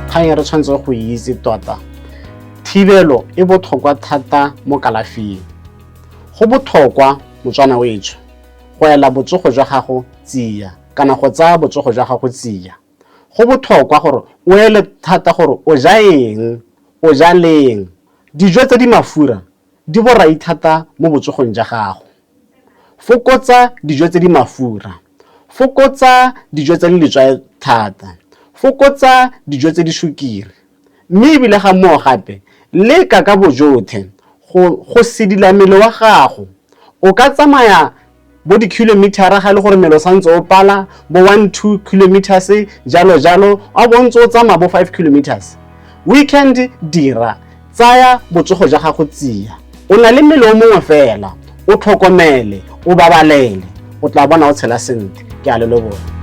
Kgang e re tshwanetse go e itse tota, thibelo e botlhokwa thata mo kalafing. Go botlhokwa, Motswana wetsho, go ela botsogo jwa gago tsia kana go tsaya botsogo jwa gago tsia. Go botlhokwa gore o ele thata gore o ja eng, o ja leng. Dijo tse di mafura di borai thata mo botsogong ja gago. Fokotsa dijo tse di mafura. Fokotsa dijo tse di letswai thata. Fokotsa dijo tse di sukiri. Mme ebile ga moo gape, leka ka bojotlhe go sedila mmele wa gago. O ka tsamaya bo di-kilometer-a ga e le gore mmele o santse o pala bo 1 2 kilometers jalo jalo, a bo ntse o tsamaya bo 5 kilometers. Weekend dira, tsaya botsogo jwa gago tsia. O na le mmele o mongwe fela, o tlhokomele, o babalele, o tla bona o tshela sentle. Ke a le leboga.